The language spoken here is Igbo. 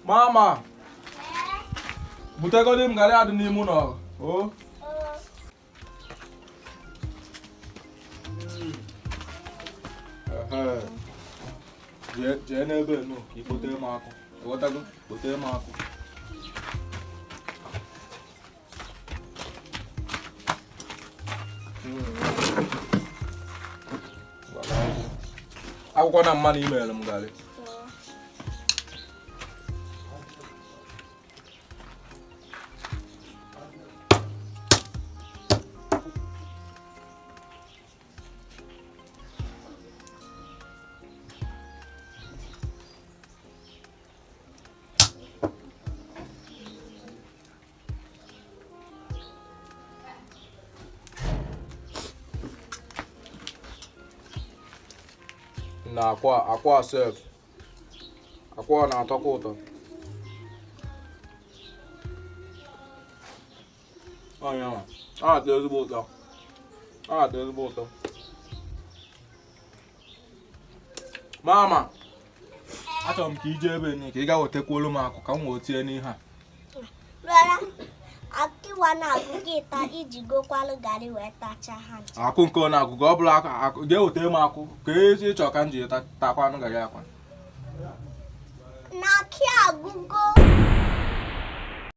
Mama, butegodi m garị a dị n'ime ụlọ o. Jee n'ebe nụ ka i kpotere m akụ, ịghọtago? Kpotere m akụ. Akwụkwọ na mmanụ imere m garị. Na akwa akwa sef, akwa na-atọkwa ụtọ. Ọnya ọ na-atọ ezigbo ụtọ, ọ na-atọ ezigbo ụtọ. Mama, achọrọ m ka i jee ebe ni ka ị gaa wetakwuolu m akụ ka m wee tie n'ihe a. Rara, akịwa na-agụ gị taa iji gokwalụ garị wee tachaa ha ncha. Akụ nke ọ na-agụ ka ọ bụla akụ, jee weta m akụ ka ezi ịchọ ka m ji takwa anụ garị akwa. Na akị agụgo.